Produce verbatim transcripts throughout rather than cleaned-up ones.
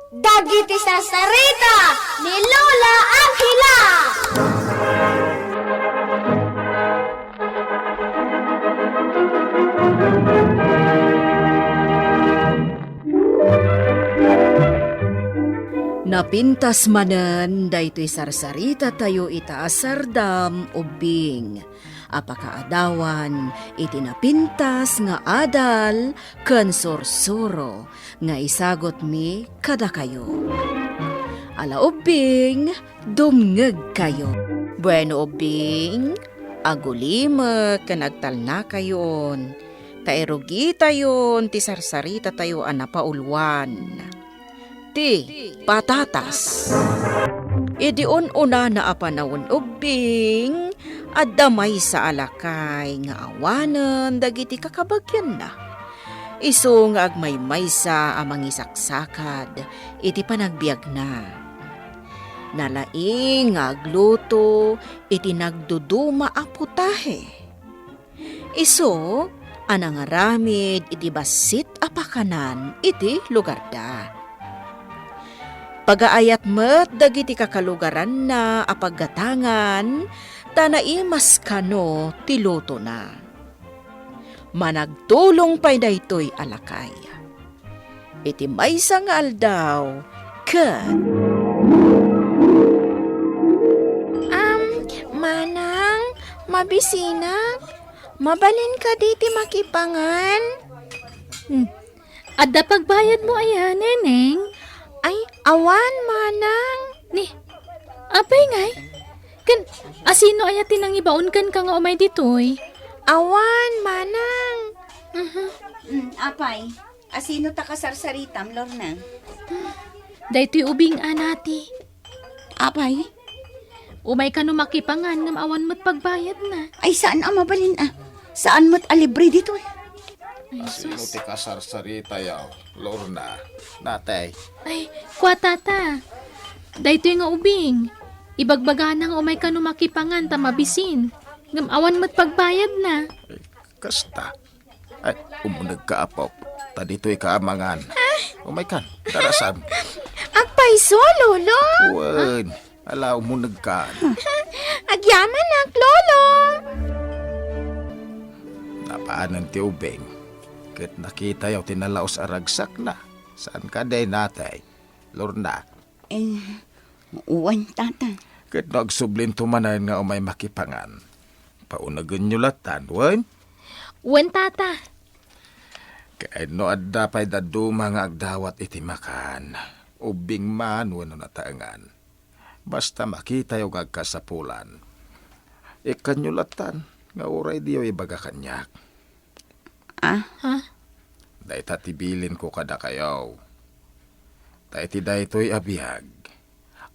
Dagiti sarsarita ni Lola Angela. Napintas manen daytoy sarsarita tayo ita a sardam ubbing a pakaadawan iti napintas nga adal ken sursuro nga isagutmi kadakayo. Ala ubbing, dumngegkayo. Bueno ubbing, agulimek ken agtalnakayon, ta irugitayon ti sarsarita tayo a napauluan. Ti patatas. Idi un-unana a panawen ubbing, adda maysa a lakay nga awanen dagiti kakabagianna. Isu nga agmaymaysa a mangisaksakad iti panagbiagna. Nalaing nga agluto iti nagduduma a putahe. Isu a nangaramid iti bassit a pakanan iti lugarda. Pagaayat met dagiti kakalugaranna a paggatangan ta naimas kano ti lutona. Managtulong pay daytoy a lakay. Iti maysa nga aldaw, ket Am, Manang, mabisinak. Mabalin kadi ti makipangan? Hmm. Adda pagbayadmo aya, Neneng? Ay, awan, Manang. Ni, apay ngay? Ken, asino aya ti nangibaon kenka nga umay ditoy? Awan, Manang. Mhm. Mm, apay? Asino ta kasarsaritam, Lorna? Daytoy ubing a nati. Apay? Umay kano makipangan ngem awan met pagbayadna. Ay, saan a mabalin a. Saan met a libre ditoy. Ay, Asino sus. Ti kasarsaritayo, Lorna? Natay. Ay, kua, tata. Daytoy nga ubing. Ibagbagana nga umay kano makipangan ta mabisin. Ngem awan met pagbayadna. Kasta. Ay, umunegka, apo. Ta ditoyka a mangan. Umaykan, darasam. Agpayso, Lolo? Wen, ala, umunegkan. Agyamanak, Lolo. Napaanen ti ubing. Ket nakitayo ti nalaus a ragsakna. Saan kadi, Natay? Lorna. Eh, wen, tata. Ket no agsublinto manen nga umay makipangan, paunegenyo latan, wen? Wen, tata. Ket no adda pay dadduma nga agdawat iti makan, ubbing man wenno nataengan, basta makitayo nga agkasapulan, ikkanyo latan nga uray diyo ibaga kaniak. Ah? Ha? Dayta ti bilinko kadakayo. Ta iti daytoy a biag,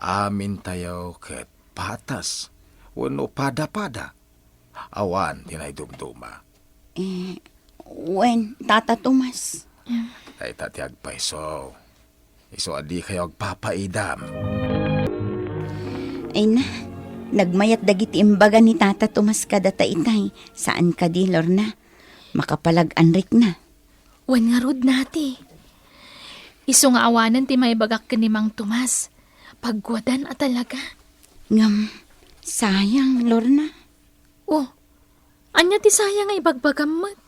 amintayo ket patas wenno pada-pada. Awan ti naidumduma. Eh, wen, Tata Tomas. Dayta ti agpayso. Isu a dikayo agpapaidam. Ay na, nagmayat dagiti imbaga ni Tata Tomas kadata itay. Saan kadi, Lorna? Makapalag-anrikna. Wen ngarud, nati. Isu nga awanen ti maibagak ken ni Mang Tomas. Pagguadan a talaga. Ngem, sayang, Lorna. Oh, ania ti sayang nga ibagbagam met?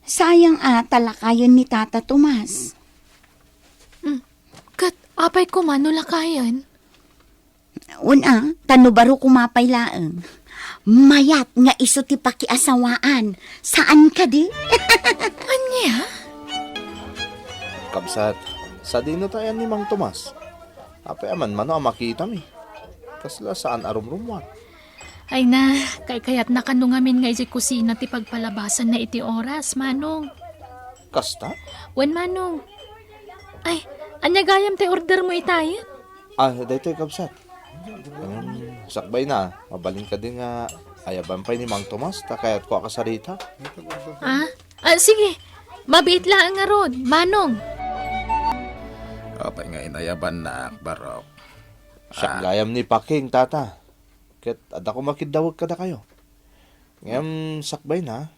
Sayang a talakayen ni Tata Tomas. Hmm. Ket apay koma no lakayen? Wen a, ta no baro koma pay laeng. Mayat nga isu ti pakiasawaan. Saan kadi? Ania? Kabsat, sadino tayan ni Mang Tomas? Apay a manmano a makitami? Kasla saan a rumrummuar. Ay na, kaykayatna kano ngamin nga idiay kusina ti pagpalabasanna iti oras, Manong. Kasta? Wen, Manong. Ay, ania gayam ti ordermo itayen? Ah, daytoy, kabsat. Hmm, sakbay na, mabalin kadi nga ayaban pay ni Mang Tomas ta kayatko a kasarita. Ah? Ah, sige. Mabiit laeng ngarud, Manong. Apay nga inayabannak, Barok? Siak Ah. gayam ni Paking, Tata. Ket adda koma kiddawek kadakayo. Ngem sakbay na,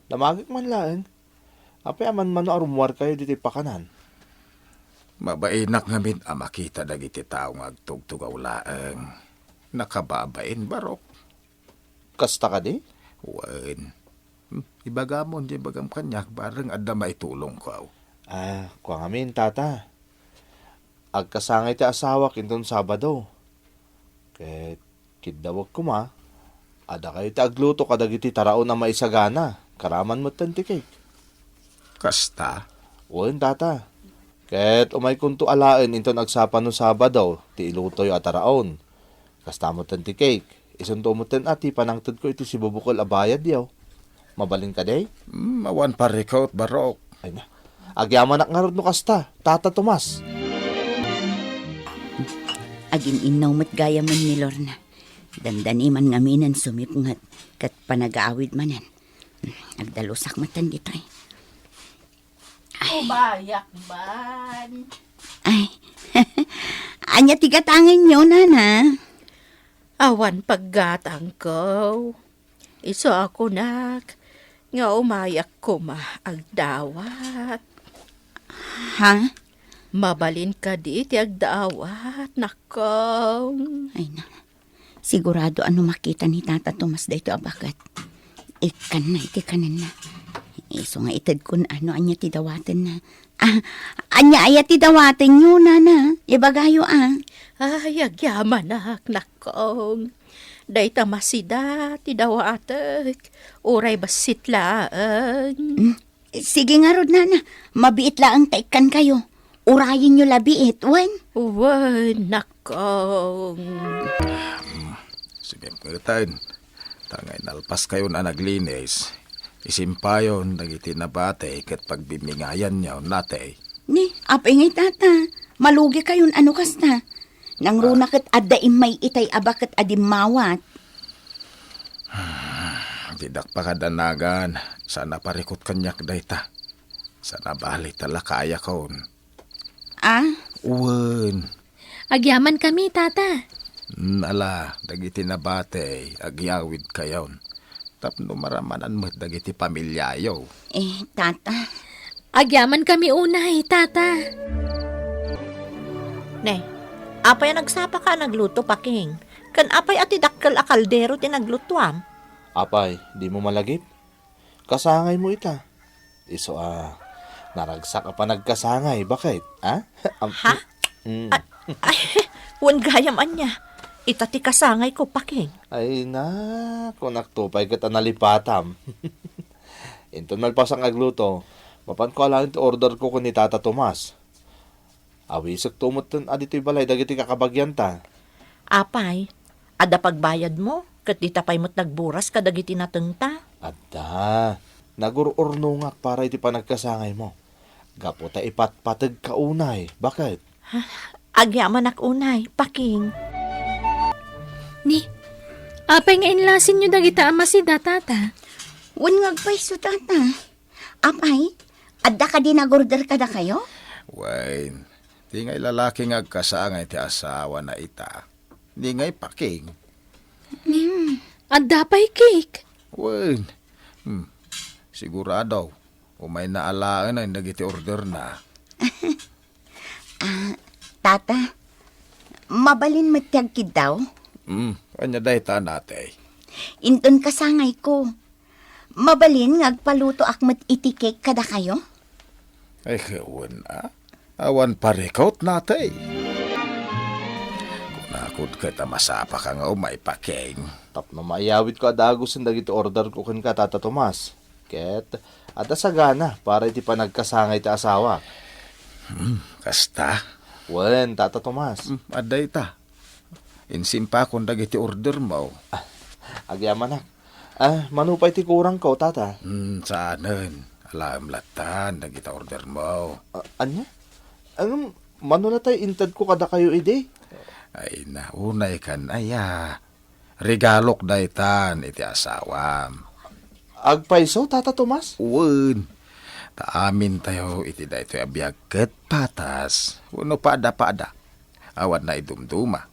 damagek man laeng. Apay a manmano a rummuarkayo ditoy pakanan? Mabainak ngamin a makita dagiti tao nga agtugtugaw laeng. Nakababain, Barok. Kasta kadi? Wen. Hmm, ibagamon ti ibagam kaniak, bareng adda maitulongko. Ah, kua ngamin, Tata. Agkasangay ti asawak inton Sabado. Ket kiddawek koma, adda kayo ti agluto kadagiti taraon a maisagana, karaman metten ti cake. Kasta? Wen, Tata. Ket umaykonto alaen inton agsapa no Sabado ti ilutoyo a taraon. Kasta metten ti cake. Isunto metten a ti panangtedko iti sibubukel a bayadyo. Mabalin kadi? Hmm, awan parikot, Barok. Ay na. Agyamanak ngarud no kasta, Tata Tomas. Agin-innaw met gayamen ni Lorna. Dandani man ngaminen sumipnget ket panagaawid manen. Agdalusak metten ditoy. Ay. Umayak man. Ay. Ania ti gatangenyo, Nana? Awan paggatangko. Isu a kunak nga umayak koma agdawat. Ha? Mabalin kadi ti agdawat, nakong? Ay na. Sigurado a no makita ni Tata Tomas daytoy a baket, ikkanna iti kanenna. Isu nga itedkon no ania ti dawatenna. Ah, ania aya ti dawatenyo, Nana? Ibagayo, ah. Ay, agyamanak, nakong. Dayta masida ti dawatek, uray bassit laeng. Hmm, sige ngarud, Nana. Mabiit laeng ta ikkankayo. Urayenyo la biit, wen? Wen, nakong. Sige, metten. Ta nga inalpaskayon a naglinis, isimpayon dagiti nabati ket pagbimmingayanyo, natay. Ni, apay ngay, Tata? Malugikayon a no kasta. Nangruna ket adda immay itay a baket a dimmawat. Didak pakadanagan, saan a parikot kaniak dayta. Saan a bali ta lakayakon. Ah? Wen. Agyamankami, Tata. Mm, ala, dagiti nabati, agyawidkayon. Tapno maramanan met dagiti pamiliayo. Eh, Tata. Agyamankami unay, Tata. Ne, apay a nagsapaka a nagluto, Paking? Ken apay a ti dakkel a kaldero ti naglutoam? Apay, dimo malagip? Kasangaymo ita. Isu a naragsak a panagkasangay, baket, a? Am-, Ha? mm. A-, ay, wen gayam ania. Ita ti kasangayko, Paking. Ay na, kunakto pay ket a nalipatam. Inton malpasak nga agluto, mapanko alaen ti orderko ken ni Tata Tomas. Awisekto metten a ditoy balay dagiti kakabagianta. Apay, adda pagbayadmo, ket dita pay met nagburas kadagiti natengta? Adda. Nagur-urnongak para iti panagkasangaymo. Gapu ta ipatpategka unay, baket? Agyamanak unay, Paking. Ni, apay nga inlasinyo dagita a masida, Tata? Wen nga agpayso, Tata. Apay, adda kadi nagorder kadakayo? Wen, ti ngay lalaki nga agkasangay ti asawana ita. Ni ngay Paking. Ni, adda pay cake? Wen, hmm, sigurado. Umayna alaen dagiti orderna. Ah, Tata, mabalin met ti agkiddaw? Hmm, ania dayta, natay? Inton kasangayko, mabalin nga agpalutoak met iti cake kadakayo? Ay, wen a. Awan parikot, natay. Kunakod ket a masapaka nga umay, Paking. Tapno maiyawidko a dagusen dagiti orderko kenka, Tata Tomas. Ket adda sagana para iti panagkasangay ti asawak. Hmm, kasta? Wen, Tata Tomas. Hmm, adda ita. Insimpakon dagiti ordermo. Ah, agyamanak. Ah, mano pay ti kurangko, Tata? Hmm, saanen. Alaem lattan dagiti ordermo. Ah, ania? Ngem, mano latay intedko kadakayo idi? Ay, na, unay kan aya. Regalok daytan iti asawam. Agpayso, Tata Tomas? Wen. Ta amintayo iti daytoy a biag ket patas wenno pada-pada. Awan naidumduma.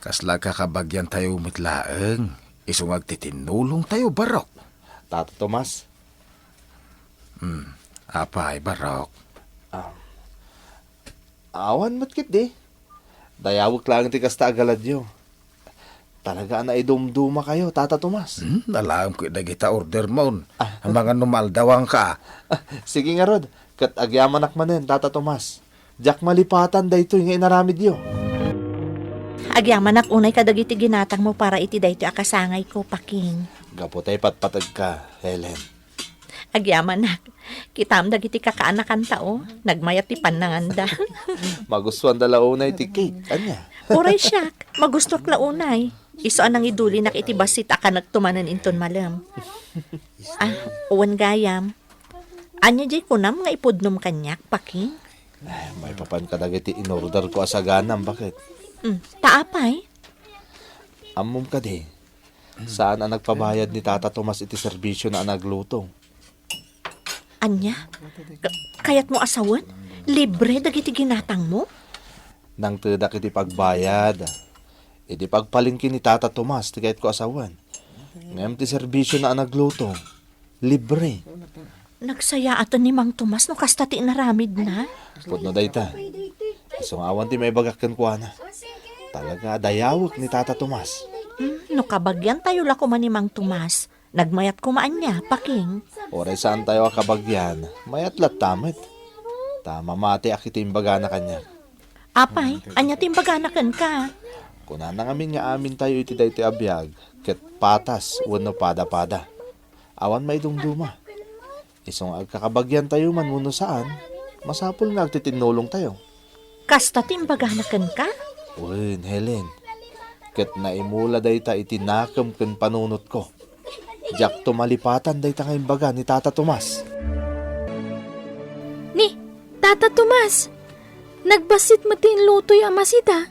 Kasla kakabagiantayo met laeng, isu nga agtitinnulongtayo, Barok. Tata Tomas? Hmm, apay, Barok? Ah, Awan met ketdi. Dayawek laeng ti kasta a galadyo. Talaga a naidumdumakayo, Tata Tomas. Hmm, alaem ket dagita order mon. Ah. Amangan no maaldawanka. Ah, sige ngarud, ket agyamanak manen, Tata Tomas. Diak malipatan daytoy nga inaramidyo. Agyamanak unay kadagiti ginatangmo para iti daytoy a kasangayko, Paking. Gapu ta ipatpategka, Helen. Agyamanak. Kitam dagiti kakaanakanta, o. Nagmayat ti pannanganda. Magustuanda la unay ti cake. Ania? Uray siak, magustok la unay. Isu a nangidullinak iti bassit a kanekto manen inton malem. Ah, wen gayam. Ania diay kunam nga ipudnom kaniak, Paking? Eh, maipapan kadagiti inorderko a saganam, baket? Mm, ta apay? Ammom kadi, saan a nagpabayad ni Tata Tomas iti serbisiona a nagluto. Ania? Ka-, kayatmo a sawen? Libre dagiti ginatangmo? Nangtedak iti pagbayad. Iti pagpalengke ni Tata Tomas ti kayatko a sawen. Ngem ti serbisiona a nagluto, libre. Nagsayaaten ni Mang Tomas no kasta ti inaramidna. Pudno dayta. Isu nga awan ti maibagak kenkuana. Talaga a dayawek ni Tata Tomas. Hmm, no kabagiantayo la koma ni Mang Tomas, nagmayat koma ania, Paking? Uray saantayo a kabagian, mayat latta met. Ta mamatiak iti imbagana kaniak. Apay, ania ti imbagana kenka? Kunana ngamin nga amintayo iti daytoy a biag ket patas wenno pada-pada. Awan maidumduma. Isu nga agkakabagiantayo man wenno saan, masapul nga agtitinnulongtayo. Kasta ti imbagana kenka? Wen, Helen. Ket naimula dayta iti nakem ken panunotko. Diakto malipatan dayta nga imbaga ni Tata Tomas. Ni, Tata Tomas, nagbassit met ti inlutoyo a masida.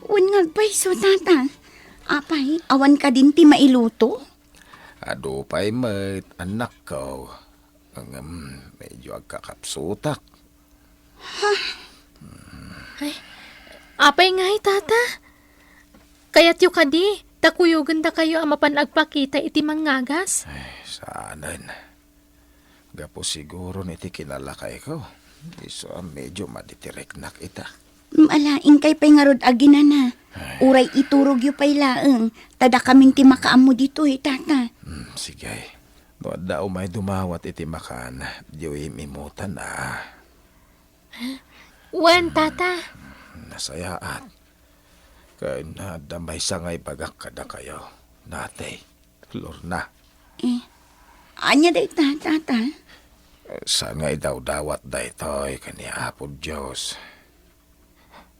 Wen nga agpayso, Tata. Apay, awan kadin ti mailuto? Adu pay met, annakko. Ngem, medyo agkakapsutak. Ay, apay ngay, Tata? Kayatyo kadi, ta kuyogendakayo a mapan agpakita iti mangngagas? Ay, saanen. Gapu siguron iti kinalakayko, isu a medyo madi ti riknak ita. Mm, ala, inkay pay ngarud aginana. Ay. Uray iturogyo pay laeng, ta dakamin ti makaammo ditoy, Tata. Hmm, sige. No adda umay dumawat iti makan, diyo im-imutan a. Wen, Tata. Nasayaat. Ken adda maysa nga ibagak kadakayo, Nati, Lorna. Eh, ania dayta, Tata? Saan nga idawdawat daytoy ken ni Apo Dios.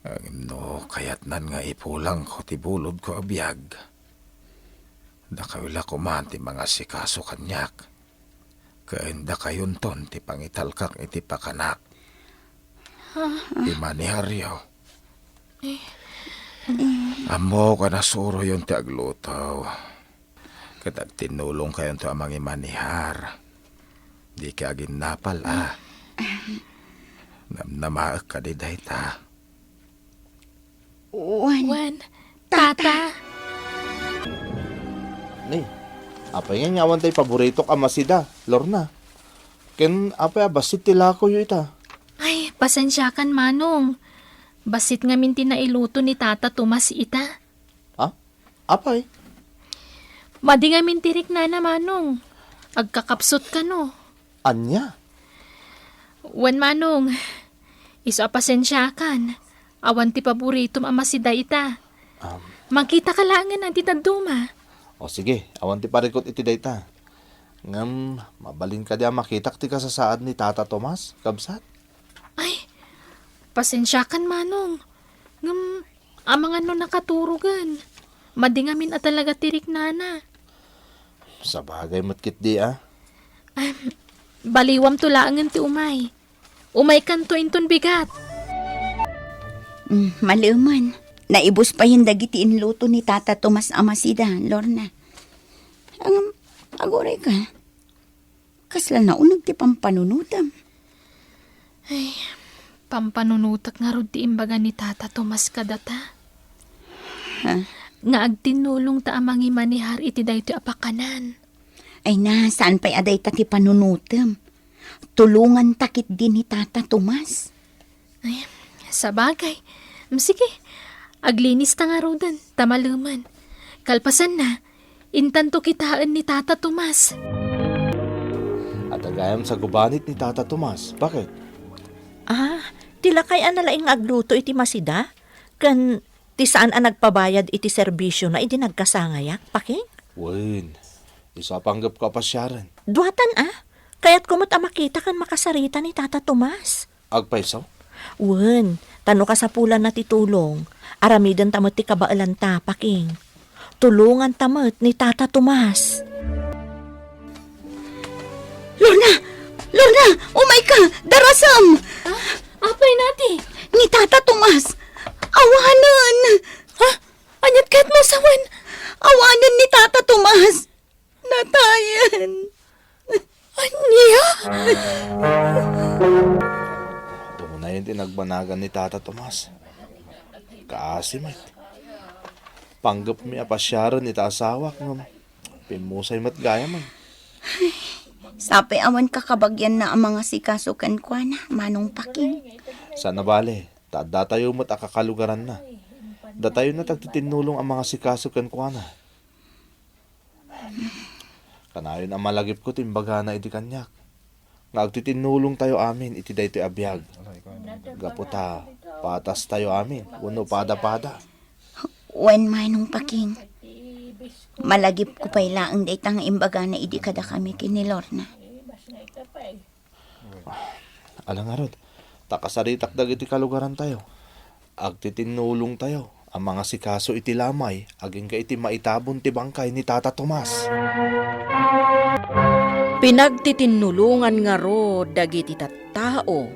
Ngem no kayatnan nga ipulangko ti bulodko a biag, dakayo la koman ti mangasikaso kaniak. Ken dakayonton ti pangitalkak iti pakanak. Ah. Imaniharyo. Eh. Ammok a nasuroyonto ti agluto. Ket agtinnulongkayonto a mangimanihar. Dika aginnapal, a. Namnamaek kadi dayta? Wen. Wen. Tata. Tata. Ni, apay nga awan tay paboritok a masida, Lorna? Ken apay a bassit ti lakoyo ita? Ay, pasensiakan, Manong. Bassit ngamin ti nailuto ni Tata Tomas ita. Ha? Apay? Madi ngamin ti riknana, Manong. Agkakapsut kano. Ania? Wen, Manong. Isu a pasensiakan. Awan ti paboritom a masida ita. Um. Makitaka laengen a di dadduma. O sige, awan ti parikut iti dayta. Ngem, mabalin kadi a makitak ti kasasaad ni Tata Tomas, kabsat? Ay, pasensiakan, Manong. Ngem, amangan no nakaturogen. Madi ngamin a talaga ti riknana. Sabagay met ketdi, a. Ay, baliwamto laengen ti umay. Umaykanto inton bigat. Mm, malemen. Naibus payen dagiti inluto ni Tata Tomas a masida, Lorna. Ngem, aguray ka. Kasla nauneg ti pampanunotem. Ay, pampanunotek ngarud ti imbaga ni Tata Tomas kadata. Ha? Nga agtinnulongta a mangimanihar iti daytoy a pakanan. Ay na, saan pay a dayta ti panunotem? Tulonganta ketdi ni Tata Tomas. Ay, Sabagay. Mm, sige, aglinista ngaruden, ta malemen. Kalpasanna, intanto kitaen ni Tata Tomas. Adda gayam sagubanit ni Tata Tomas. Bakit? Ah, ti lakay a nalaing nga agluto iti masida, ken ti saan a nagpabayad iti serbisiona idi nagkasangayak, Paking? Wen, isu a panggepko a pasiaren. Duatan, a? Kayatko met a makita ken makasarita ni Tata Tomas. Agpayso? Wen, ta no kasapulanna ti tulong, aramidenta met ti kabaelanta, Paking. Tulonganta met ni Tata Tomas. Lorna! Lorna! Umayka! Darasem! Ah, apay nati? Ni Tata Tomas! Awanen! Ha? Aniat kayatmo a sawen? Awanen ni Tata Tomas! Natayen! Ania? Unayen ti nagbanagan ni Tata Tomas. Kaasi met. Panggepmi a pasiaren ita asawak ngem pimmusay met gayamen. Sapay awan kakabagianna a mangasikaso kenkuana, Manong Paking. Saan a bale, ta addatayo met a kakalugaranna. Datayo met ti agtitinnulong a mangasikaso kenkuana. Kanayon a malagipko ti imbagana idi kaniak, nga agtitinnulongtayo amin iti daytoy a biag. Gapu ta patastayo amin, wenno pada-pada. Wen, Manong Paking. Malagipko pay laeng dayta nga imbagana idi kadakami ken ni Lorna. Ala ngarud, ta kasaritak dagiti kalugarantayo. Agtitinnulongtayo a mangasikaso iti lamay agingga iti maitabon ti bangkay ni Tata Tomas. Pinagtitinnulongan ngarud dagiti tattao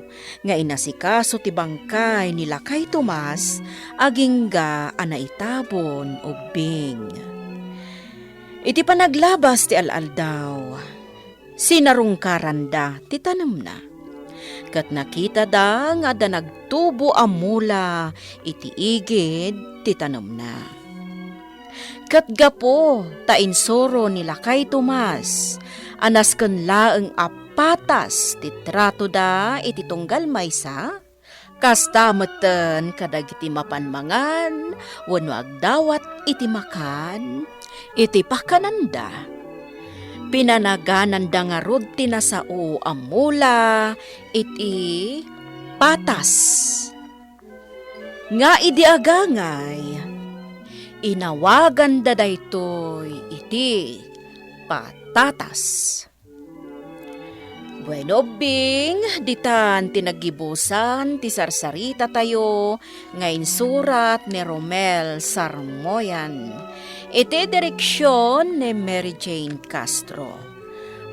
nga inasikaso ti bangkay ni Lakay Tomas agingga a naitabon ubbing. Iti panaglabas ti al-aldaw, sinarungkaranda ti tanemna. Ket nakitada nga adda nagtubo a mula iti igid ti tanemna. Ket gapu ta insuro ni Lakay Tomas a nasken laeng a patas ti tratoda iti tunggal maysa, kasta metten kadagiti mapan mangan wenno agdawat iti makan iti pakananda. Pinanagananda ngarud ti nasao a mula iti patas. Nga idi agangay, inawaganda daytoy iti patatas. Bueno, ubbing, ditan ti naggibusan ti sarsaritatayo nga insurat ni Romel Sarmoyan. Iti direksion ni Mary Jane Castro.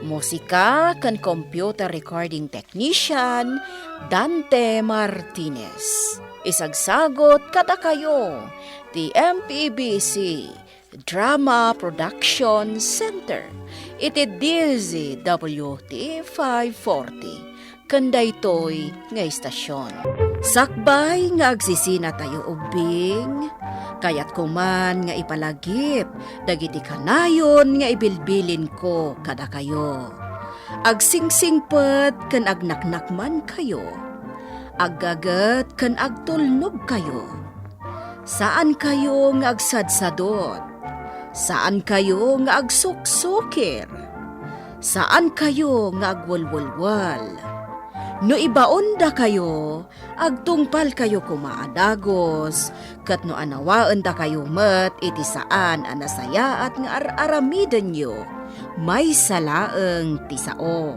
Musika ken computer recording technician, Dante Martinez. Isagsagot kadakayo ti M P B C Drama Production Center iti D Z W T five forty ken daytoy nga istasyon. Sakbay nga agsisinatayo ubbing, kayatko man nga ipalagip dagiti kanayon nga ibilbilinko kadakayo. Agsingsingpet ken agnaknakmankayo. Aggaget ken agtulnogkayo. Saankayo nga agsadsadot. Saankayo nga agsuksukir. Saankayo nga agwelwelwel. No ibaondakayo, agtungpalkayo koma a dagus, ket no anawaendakayo met iti saan a nasayaat nga ar-aramidenyo, maysa laeng ti sao.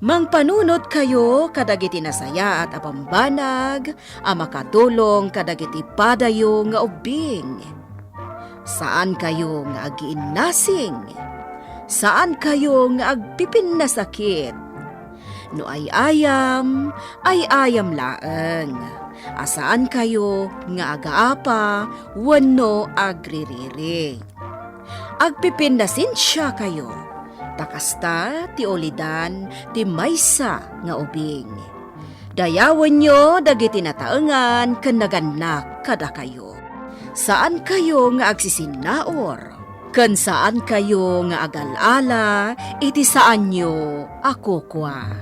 Mangpanunotkayo kadagiti nasayaat a bambanag a makadulong kadagiti padayo nga ubbing. Saankayo nga agiinnasing. Saankayo nga agpipinnasakit. No ay-ayam, ay-ayam laeng. A saankayo nga agaapa wenno agririri. Agpipinnasensiakayo, ta kasta ti ulidan ti maysa nga ubing. Dayawenyo dagiti nataengan ken nagannak kadakayo. Saankayo nga agsisinnaur, ken saankayo nga agal-ala iti saanyo a kukua.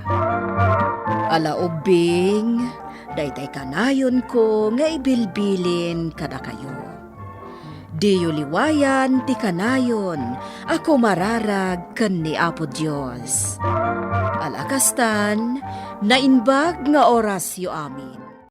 Ala ubbing, daytay kanayonko nga ibilbilin kadakayo. Diyo liwayan ti kanayon a kumararag ken ni Apo Dios. Alakastan, naimbag nga orasyo amin.